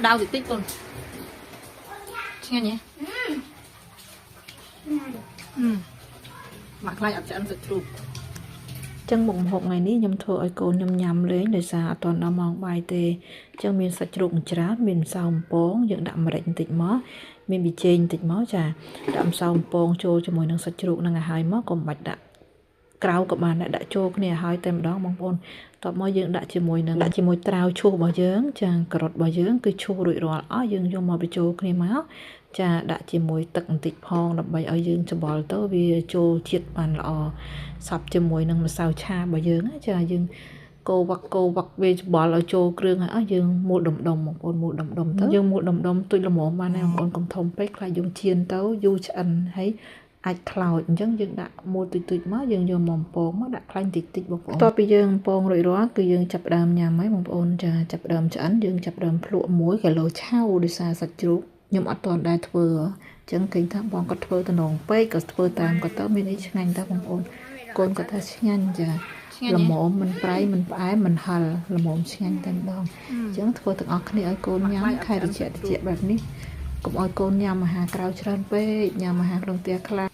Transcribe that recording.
ដៅតិចតិចកូនឆ្ងាញ់ហ៎អឺមកខ្លាចអត់ឆ្អិនសាច់ជ្រូក ចឹងមុខម្ហូបថ្ងៃនេះខ្ញុំធ្វើឲ្យកូនខ្ញុំញ៉ាំលេងដោយសារអត់ទាន់ដល់ម៉ោងបាយទេចឹងមានសាច់ជ្រូកច្រើនមានម្សៅអំពងយើងដាក់ម្រេចបន្តិចមកមានប៊ីចេងបន្តិចមកចាដាក់ម្សៅអំពងចូលជាមួយនឹងសាច់ជ្រូកនឹងឲ្យហើយមកកុំបាច់ដាក់ក្រៅក៏បានដែរដាក់ចូលគ្នាឲ្យហើយតែម្ដងបងប្អូនតបមកយើងដាក់ជាមួយនឹងដាក់ជាមួយត្រាវឈូសរបស់យើងចាការ៉ុតរបស់យើងគឺឈូសរួចរាល់អស់យើងយកមកបញ្ចូលគ្នាមកចាដាក់ជាមួយទឹកបន្តិចផងដើម្បីឲ្យយើងច្បល់ទៅវាចូលជាតិបានល្អសព្វជាមួយនឹងម្សៅឆារបស់យើងណាចាយើងកូរវឹកកូរវឹកវាច្បល់ឲ្យចូលគ្រឿងហើយអស់យើងមូលដុំដុំបងប្អូនមូលដុំដុំទៅយើងមូលដុំដុំទូចល្មមបានហើយបងប្អូនកុំធំពេកខ្លាចយើងចៀនទៅយូរឆ្អិនហើយអាចខ្លោចអញ្ចឹងយើងដាក់មូលទូចៗមកយើងយកមកបំពងមកដាក់ខ្លាញ់តិចតិចបងប្អូនបន្ទាប់ពីយើងបំពងរួចរាល់គឺយើងចាប់ផ្ដើមញ៉ាំហើយបងប្អូនចាចាប់ផ្ដើមឆ្អិនយើងចាប់ផ្ដើមភ្លក់1គីឡូឆៅដោយសារសាច់ជ្រូកខ្ញុំអត់ទាន់ដែរធ្វើអញ្ចឹងឃើញថាបងគាត់ធ្វើតំណងពេកក៏ធ្វើតាមគាត់ទៅមានអីឆ្ងាញ់តើបងប្អូនកូនគាត់ថាឆ្ងាញ់ចា ឆ្ងាញ់ហ៎ ល្មមមិនប្រៃមិនផ្អែមមិនហឹរល្មមឆ្ងាញ់តែម្ដងអញ្ចឹងធ្វើទាំងអស់គ្នាឲ្យកូនញ៉ាំខែត្រជាក់ត្រជាក់បែបនេះកុំឲ្យកូនញ៉ាំអាហារក្រៅច្រើនពេកញ៉ាំអាហារក្នុងផ្ទះខ្លះ។